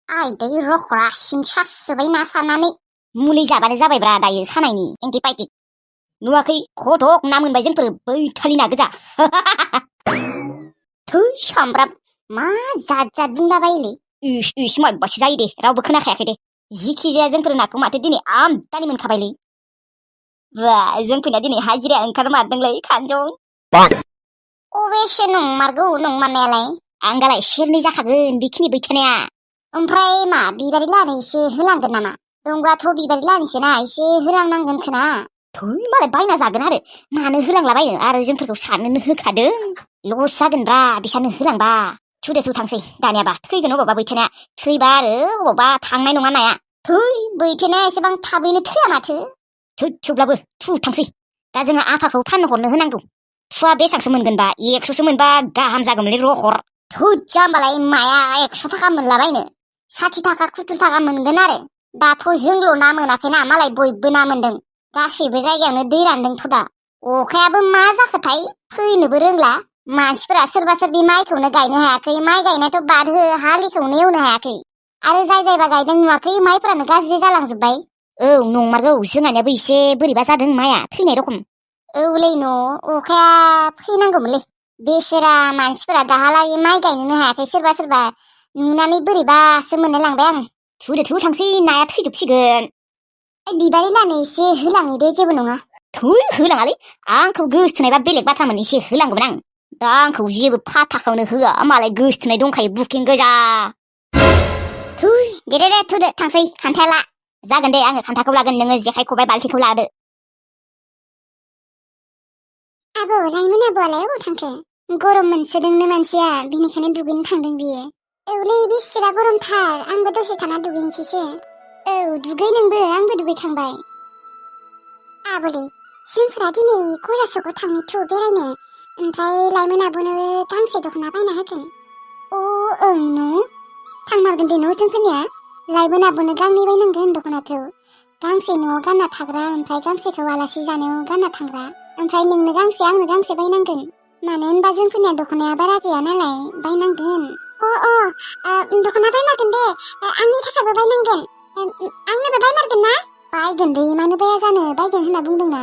आयदै रखरा सिंसासोबाय ना साननानै मुलि जाबानो जाबायब्रा दायो सानायनि एन्टिबायटिक नुवाखै खथक ना मोनबाय जोंफोर बैथालि ना गोजा थै सामब्राम मा जात जात बुंलाबायोलै इस इस माबासो जायो दे रावबो खोनाखायाखै दे जिखि जाया जोंफोर नाखौ माथो दिनै आमदानि मोनखाबायलै बा जोंफोरना दिनै हाजिराया ओंखारमारदोंलै खानजं अबेसे नंमारगौ नंमारनायालाय आंगालाय सेरनै जाखागोन बेखिनि बैथानाया ओमफ्राय मा बिबारि लानो एसे होलांगोन नामा दंब्लाथ' बिबारि लानोसैना एसे होलांनांगोन खोना थै मालाय बायना जागोन मानो होलांलाबायनो आरो जोंफोरखौ साननोनो होखादों लस जागोनब्रा बिसानो होलांबा थुदो थु थांसै दानियाबा थैगोन अबावबा बैथानाया थैबा आरो अबावबा थांनाय नङा नाया थै बैथानाया एसेबां थाबैनो थैया माथो थेवब्लाबो थु थांसै दा जोंहा आफाखौ फाननो हरनो होनांगौ फुवा बेसांसो मोनगोनबा 100सो मोनबा गाहाम जागौमोनलै रखर थोज्जा होमबालाय माया 100 थाखा मोनलाबायनो 60 थाखा 70 थाखा मोनगोन आरो दाथ' जोंल' ना मोनाखैना मालाय बयबो ना मोनदों गासैबो जायगायावनो दै रानदोंथ' दा अखायाबो मा जाखोथाय फैनोबो रोंला मानसिफोरा सोरबा सोरबि माइखौनो गायनो हायाखै माइ गायनायथ' बाद हो हालिखौनो एवनो हायाखै आरो जाय जायबा गायदों नुवाखै माइफोरानो गाज्रि जालांजोब्बाय औ नंमारगौ जोंहानियाबो एसे बोरैबा जादों माइआ थैनाय रखम औलै न' अखाया फैनांगौमोनलै बेसेरा मानसिफोरा दाहालागै माइ गायनोनो हायाखै सोरबा सोरबा नुनानै बोरैबासो मोनलाय लांबाय आं थुदो थु थांसै नाया थैजोबसिगोन बिबारि लानो एसे होलाङै दे जेबो नङा थै होलाङालै आंखौ गोसथोनायबा बेलेग बाथ्रामोन एसे होलांगौमोन आं दा आंखौ जेबो फाथाखौनो होआ मालाय गोसथोनाय दंखायो बुकिं गोजा थै दे थुदो थांसै खान्थाला जागोन दे आङो खान्थाखौ लागोन नोङो जेखाइ खबाइ बाल्थिंखौ लादो आब' लायमोन आब'आलाय अबाव थांखो गरम मोनसोदोंनो मानसिया बिनिखायनो दुगैनो थांदों बियो औलै बेसेबा गरमथार आंबो दसे थाना दुगैनोसैसो औ दुगै नोंबो आंबो दुगैखांबाय आब'लै जोंफोरा दिनै गजासगाव थांनिथ' बेरायनो ओमफ्राय लायमोन आब'नो गांसे दख'ना बायना होगोन ओं न' थांमारगोन दे न' जोंफोरनिया लायमोन आब'नो गांनै बायनांगोन दख'नाखौ गांसे न'आव गानना थाग्रा ओमफ्राय गांसेखौ आलासि जानायाव गानना थांग्रा ओमफ्राय नोंनो गांसे आंनो गांसे बायनांगोन मानो होनबा जोंफोरनिया दख'नाया बारा गैया नालाय बायनांगोन दख'ना बायनांगोन दे आंनि थाखायबो बायनांगोन आंनोबो बायमारगोन ना बायगोन दे मानो बाया जानो बायगोन होनना बुंदोंना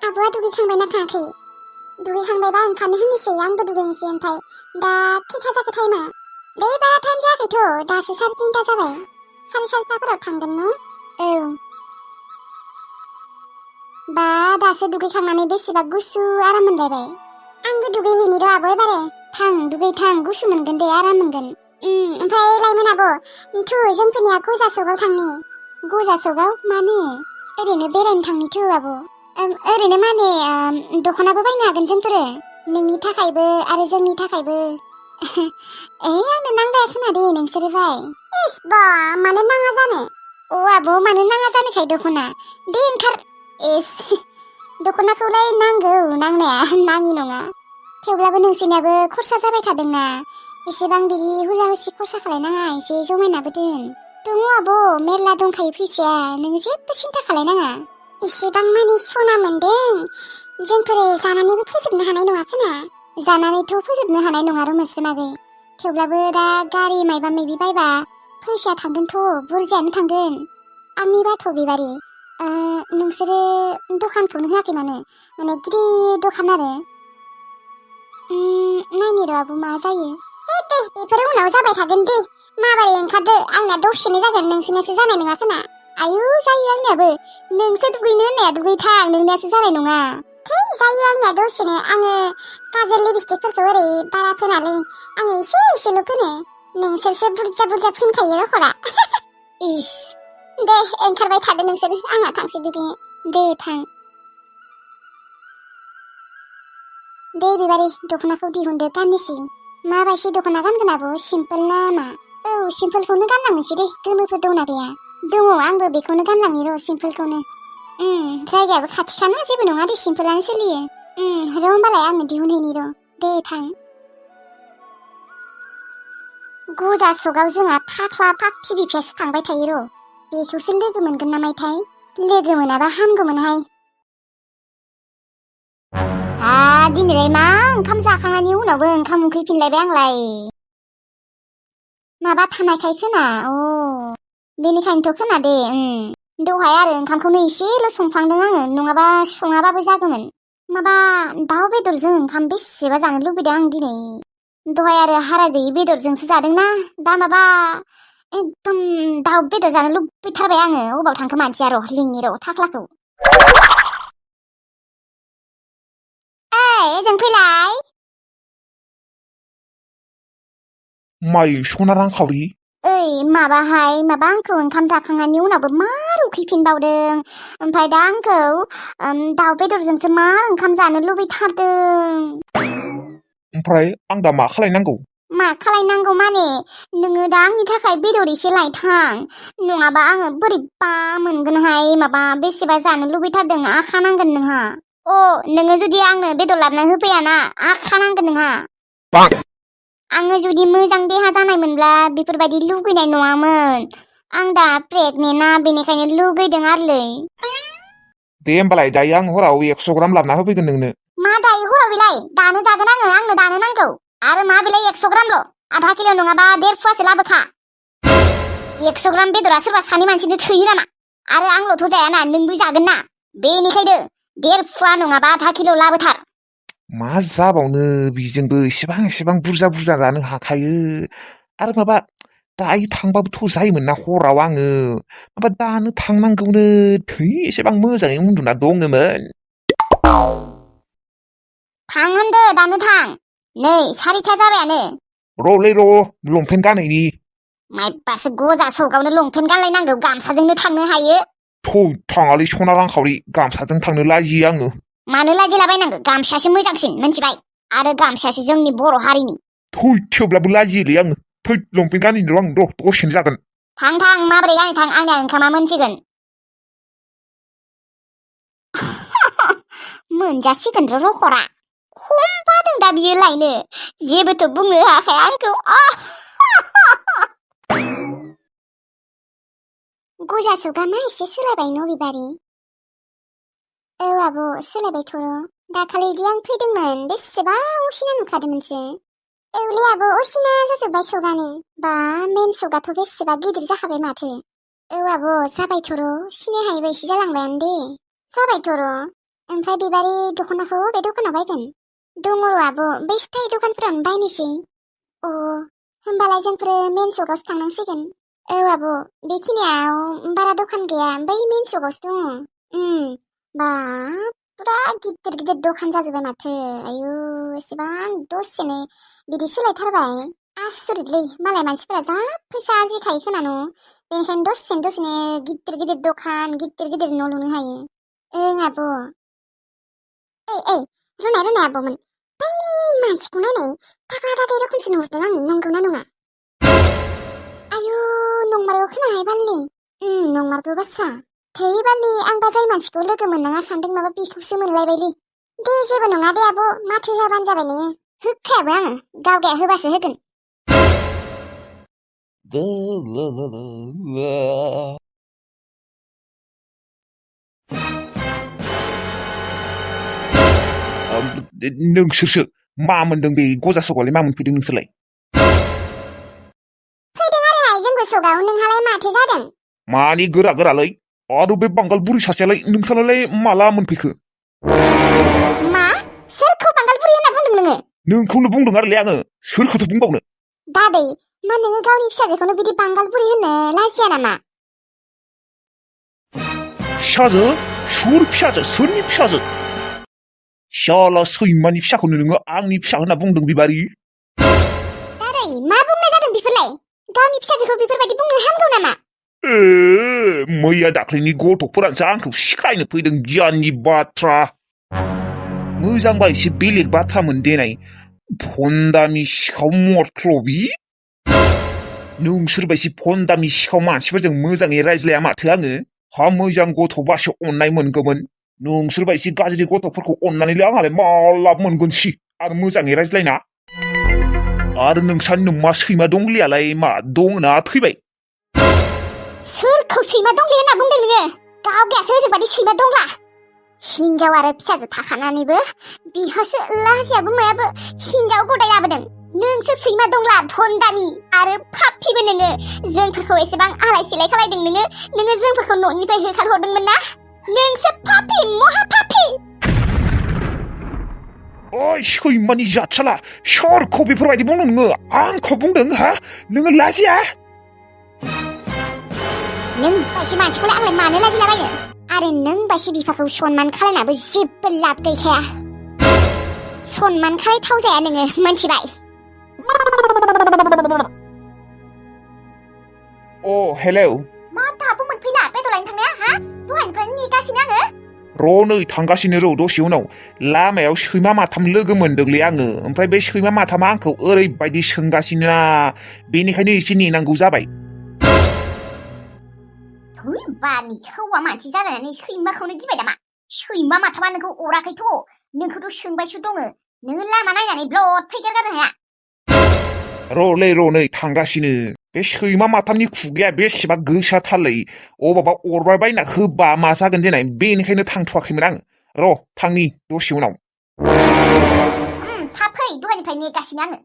आब'आ दुगैखांबायना थाङाखै दुगैखांबायबा ओंखारनो होनोसै आंबो दुगैनोसै ओमफ्राय दा खैथा जाखो टाइमा दे बारा टाइम जायाखैथ' दासो 3:30 जाबाय 4:30फोराव थांगोन न' औ बा दासो दुगैखांनानै बेसेबा गुसु आराम मोनलायबाय आंबो दुगैहैनि र' आब' एबारो थां दुगैथां गुसु मोनगोन दे आराम मोनगोन ओमफ्राय लायमोन आब' थु जोंफोरनिया गजासगाव थांनि गजासगाव मानो ओरैनो बेरायनो थांनिथ' आब' ओरैनो माने दख'नाबो बायनो हागोन जोंफोरो नोंनि थाखायबो आरो जोंनि थाखायबो आंनो नांबाया खोना दे नोंसोरो बाय इस बा मानो नाङा जानो आब' मानो नाङा जानोखाय दख'ना दे ओंखार इस दख'नाखौलाय नांगौ नांनाया नाङि नङा थेवब्लाबो नोंसोरनियाबो खरसा जाबाय थादोंना एसेबां बिदि हुला हुसि खरसा खालायनाङा एसे जमायनाबो दोन दङ आब' मेरला दंखायो फैसाया नोङो जेबो सिन्था खालायनाङा एसेबां मानि सना मोनदों जोंफोरो जानानैबो फोजोबनो हानाय नङा खोना जानानैथ' फोजोबनो हानाय नङा र' मोनस्रोमागै थेवब्लाबो दा गारि मायबा मायबि बायबा फैसाया थांगोनथ' बुरजायानो थांगोन आंनिबाथ' बिबारि नोंसोरो दखानखौनो होआखै माने गिदिर दखान आरो नायनि र' आब' मा जायो दे बेफोर उनाव जाबाय थागोन दे माबारै ओंखारदो आंना दसेनो जागोन नोंसोरनासो जानाय नङा खोना आयु जायो आंनियाबो नोंसो दुगैनो होननाया दुगैथां नोंनियासो जानाय नङा जायो आंनिया दसेनो आङो काजल लिपस्टिकफोरखौ ओरै बारा फोनालै आङो एसेल' फोनो नोंसोरसो बुरजा बुरजा फोनखायो रखरा इस दे ओंखारबाय थादो नोंसोर आंहा थांसै दुगैनो दे थां दे बिबारि दख'नाखौ दिहुनदो गाननोसै माबायदि दख'ना गानगोन आब' सिम्पोल ना मा औ सिम्पोलखौनो गानलांनोसै दे गोमोफोर दंना गैया दङ आंबो बेखौनो गानलांनि र' सिम्पोलखौनो जायगायाबो खाथिखाना जेबो नङा दे सिम्पोलानो सोलियो र' होमबालाय आङो दिहुनहैनि र' दे थां गजासगाव जोंहा फाख्ला फाख्थि बिफायासो थांबाय थायो र' बेखौसो लोगो मोनगोन नामायथाय लोगो मोनाबा हामगौमोनहाय दिनैलाय मा ओंखाम जाखांनायनि उनावबो ओंखाम उखैफिनलायबाय आंलाय माबा थानायखाय खोना बेनिखायनोथ' खोना दे दहाय आरो ओंखामखौनो एसेल' संफ्लांदों आङो नङाबा सङाबाबो जागौमोन माबा दाउ बेदरजों ओंखाम बेसेबा जानो लुबैदों आं दिनै दहाय आरो हारा गैयि बेदरजोंसो जादोंना दा माबा एकदम दाउ बेदर जानो लुबैथारबाय आङो अबाव थांखो मानसिया र' लिंनि र' थाख्लाखौ ओजों फैलाय माइ सना रांखावरि ओइ माबाहाय माबा आंखौ ओंखाम जाखांनायनि उनावबो मा उखैफिनबावदों ओमफ्राय दा आंखौ दाउ बेदरजोंसो मा ओंखाम जानो लुबैथारदों ओमफ्राय आं दा मा खालायनांगौ मा खालायनांगौ माने नोङो दा आंनि थाखाय बेदर एसे लायथां नङाबा आङो बोरैबा मोनगोनहाय माबा बेसेबा जानो लुबैथारदों आखा नांगोन नोंहा नोङो जुदि आंनो बेदर लाबोना होफैयाना आखा नांगोन नोंहा आङो जुदि मोजां देहा जानायमोनब्ला बेफोरबायदि लुगैनाय नङामोन आं दा प्रेगनेन्टना बेनिखायनो लुगैदों आरोलै दे होमबालाय दायो आं हराव 100 ग्राम लाबोना होफैगोन नोंनो मा दायो हराव बेलाय दानो जागोन आंनो दानो नांगौ आरो मा बेलाय 100 ग्रामल' आधा किल' नङाबा 1.5 फुवासो लाबोखा 100 ग्राम बेदरा सोरबा सानै मानसिनो थोयो नामा आरो आंल'थ' जायाना नोंबो जागोन ना बेनिखायनो 1.5 फुवा नङाबा आधा किल' लाबोथार मा जाबावनो बिजोंबो एसेबां बुरजा जानो हाखायो आरो माबा दायो थांबाबोथ' जायोमोन ना हराव आङो माबा दानो थांनांगौनो थै एसेबां मोजाङै उन्दुना दङमोन थां होनदो दानो थां नै 4ता जाबायानो र'लै लंपेन्ट गानैनि माइबासो गजा सौगावनो लंपेन्ट गानलायनांगौ गामसाजोंनो थांनो हायो थौ थाङालै सना रांखावरि गामसाजों थांनो लाजियो आङो मानो लाजिलाबायनांगौ गामसायासो मोजांसिन मोनथिबाय आरो गामसायासो जोंनि बर' हारिनि थै थेवब्लाबो लाजियोलै आङो थै लंपेन्ट गानैनि र' आं दसेनो जागोन थां माबोरै गानो थां आंना ओंखामा मोनसिगोन मोनजासिगोन र' रखरा खम बादों दा बियो लायनो जेबोथ' बुंनो हाखाया आंखौ गजा सौगामा एसे सोलायबाय न' बिबारि आब' सोलायबायथ' दाखालिदि आं फैदोंमोन बेसेबा असिना नुखादोंमोनसो औलै आब' असिना जाजोब्बाय सौगानो बा मेन सौगाथ' बेसेबा गिदिर जाखाबाय माथो आब' जाबायथ' सिनाय हायै बायदि जालांबायानो दे जाबायथ' ओमफ्राय बिबारि दख'नाखौ बबे दखानाव बायगोन दङ र' आब' बै स्टाइल दखानफोरावनो बायनोसै होमबालाय जोंफोर मेन सकआवसो थांनांसिगोन आब' बेखिनियाव बारा दखान गैया बै मेन सकआवसो दङ बा पुरा गिदिर दखान जाजोब्बाय माथो आयु एसेबां दसेनो बिदि सोलायथारबाय आसरितलै मालाय मानसिफोरा जा फैसा आरजिखायो खोना न' बेनिखायनो दसेनो गिदिर दखान गिदिर न' लुनो हायो आब' ओइ रुनाय आब'मोन बै मानसिखौ नायनाय थाग्ला दादै रोखोमसो नुहुरदों आं नंगौना नङा आयु नंमारगौ खोनाहाय बालि नंमारगौ बाथ्रा थै बालि आं दा जाय मानसिखौ लोगो मोननाङा सानदों माबा बिखौसो मोनलायबायलै दे जेबो नङा दे आब' माथो होआबानो जाबाय नोङो होखायाबो आङो गावगाया होबासो होगोन नोंसोरसो मा मोनदों बे गजा सगावलाय मा मोनफैदों नोंसोरलाय फैदों आरोहाय जोंबो सगाव नोंहालाय माथो जादों मानि गोरालै आरो बे बांगाल बुरि सासेयालाय नोंसालाय माला मोनफैखो मा सोरखौ बांगाल बुरि होनना बुंदों नोङो नोंखौनो बुंदों आरोलै आङो सोरखौथो बुंबावनो दादै मा नोङो गावनि फिसाजोखौनो बिदि बांगाल बुरि होननो लाजिया नामा फिसाजो सोर फिसाजो सोरनि फिसाजो शाला सैमानि फिसाखौनो नोङो आंनि फिसा होनना बुंदों बिबारि दादै मा बुंनाय जादों बेफोरलाय गावनि फिसाजोखौ बेफोरबायदि बुंनो हामगौ नामा मैया दाख्लैनि गथ'फोरासो आंखौ सिखायनो फैदों गियाननि बाथ्रा मोजांबा एसे बेलेग बाथ्रामोन देनाय फन्दामि सिखाव मर्ख्लबि नोंसोरबायदि फन्दामि सिखाव मानसिफोरजों मोजाङै रायज्लाया माथो आङो हा मोजां गथ'बासो अननाय मोनगौमोन नोंसोरबायदि गाज्रि गथ'फोरखौ अननानैलाय आंहालाय माला मोनगोनसि आरो मोजाङै रायज्लायना आरो नोंसा नोंमा सैमा दंग्लियालाय मा दङना थैबाय सोरखौ सैमा दंग्लि होनना बुंदों नोङो गावगायासो ओजोंबादि सैमा दंग्ला हिनजाव आरो फिसाजो थाखानानैबो बिहासो लाजियाबो मायाबो हिनजाव गदाय लाबोदों नोंसो सैमा दंला भन्दानि आरो फाफ्लिबो नोङो जोंफोरखौ एसेबां आलाय सिलाय खालायदों नोङो जोंफोरखौ न'निफ्राय होखारहरदोंमोन ना नोंसो पापि महा पापि ओइ सैमानि जाथसाला सोरखौ बेफोरबायदि बुंदों नोङो आंखौ बुंदों हा नोङो लाजिया नों बायसि मानसिखौलाय आंलाय मानो लाजिलाबायो आरो नों बायसि बिफाखौ सनमान खालायनाबो जेबो लाब गैखाया सनमान खालायथाव जाया नोङो मोनथिबाय अ हेलौ मा दाबो मोनफैला बेदर लायनो थांनाया हा दहायनिफ्रायनो नेगासिनो आङो र' नै थांगासिनो र' दसे उनाव लामायाव सैमा माथाम लोगो मोनदोंलै आङो ओमफ्राय बे सैमा माथामा आंखौ ओरैबायदि सोंगासिनो ना बेनिखायनो एसे नेनांगौ जाबाय थै बानि हौवा मानसि जानानै सैमाखौनो गिबाय नामा सैमा माथामा नोंखौ अराखैथ' नोंखौथ' सोंबायसो दङ नोङो लामा नायनानै ब्लद फैगारगारनो हाया र' नै थांगासिनो बे सैमा माथामनि खुगाया बेसेबा गोसाथारलै अबावबा अरबाय बायना होबा मा जागोन देनाय बेनिखायनो थांथ'वाखैमोन आं र' थांनि दसे उनाव थाब फै दहायनिफ्राय नेगासिनो आङो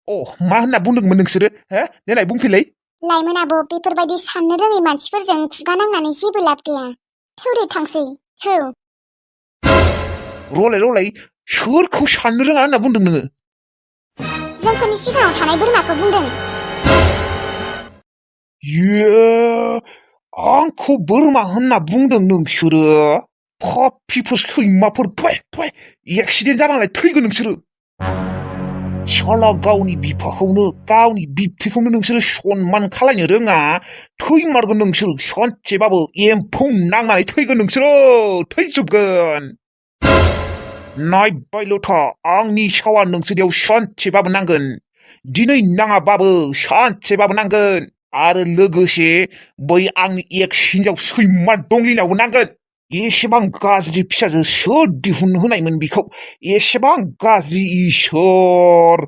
अ मा होनना बुंदोंमोन नोंसोरो हो देनाय बुंफिनलाय लाइमोन आब' बेफोरबायदि साननो रोङै मानसिफोरजों खुगा नांनानै जेबो लाब गैया थौ दे थांसै थौ र'लाय सोरखौ साननो रोङा होनना बुंदों नोङो जोंफोरनि सिगाङाव थानाय बोरमाखौ बुंदों ये आंखौ बोरमा होनना बुंदों नोंसोरो पापिफोर सैमाफोर थय एक्सिडेन्ट जानानै थैगोन नोंसोरो साला गावनि बिफाखौनो गावनि बिबथैखौनो नोंसोरो सनमान खालायनो रोङा थैमारगोन नोंसोरो सानसेबाबो एम्फौ नांनानै थैगोन नोंसोरो थैजोबगोन नायबायल' था आंनि सावा नोंसोरनियाव सानसेबाबो नांगोन दिनै नाङाबाबो सानसेबाबो नांगोन आरो लोगोसे बै आंनि एक्स हिन्जाव सैमा दंलिनावबो नांगोन एसेबां गाज्रि फिसाजो सोर दिहुननो होनायमोन बिखौ एसेबां गाज्रि इसोर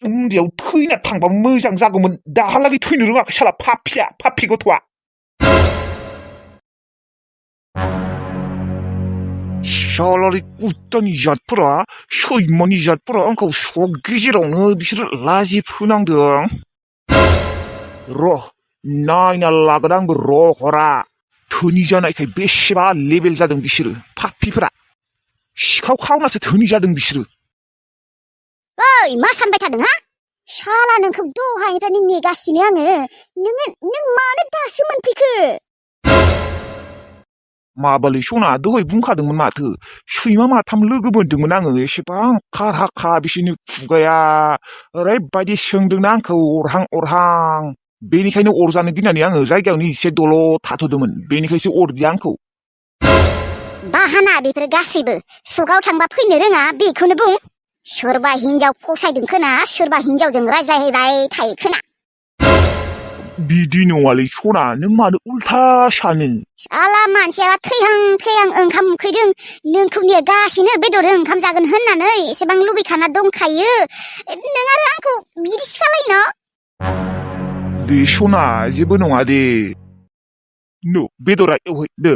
उन्दैयाव थैना थांबा मोजां जागौमोन दाहालागै थैनो रोङाखै साला पापि गथ'आ सालारि कुत्तानि जातफोरा सैमानि जातफोरा आंखौ सब गेजेरावनो बिसोरो लाजि फोनांदों र' नायना लागोन आंबो र' हरा धोनि जानायखाय बेसेबा लेबेल जादों बिसोरो पापिफोरा सिखाव खावनासो धोनि जादों बिसोरो ओइ मा सानबाय थादों हा साला नोंखौ दहायनिफ्रायनो नेगासिनो आङो नों मानो दासो मोनफैखो माबालै सना दहाय बुंखादोंमोन माथो सैमा माथाम लोगो मोनदोंमोन आङो एसेबां खारहाखा बिसोरनि खुगाया ओरैबायदि सोंदोंना आंखौ अरहां बेनिखायनो अरजानो गिनानै आङो जायगायावनो एसे दल' थाथ'दोंमोन बेनिखायसो अरदिया आंखौ बाहाना बेफोर गासैबो सगाव थांबा फैनो रोङा बेखौनो बुं सोरबा हिन्जाव फसायदों खोना सोरबा हिन्जावजों रायज्लायहैबाय थायो खोना बिदि नङालै सना नों मानो उल्था सानो साला मानसिया थैहां ओंखाम उखैदों नोंखौ नेगासिनो बेदरजों ओंखाम जागोन होननानै एसेबां लुबैखाना दंखायो नों आरो आंखौ बिदिसो खालायो न दे सना जेबो नङा दे बेदरा एवहैदो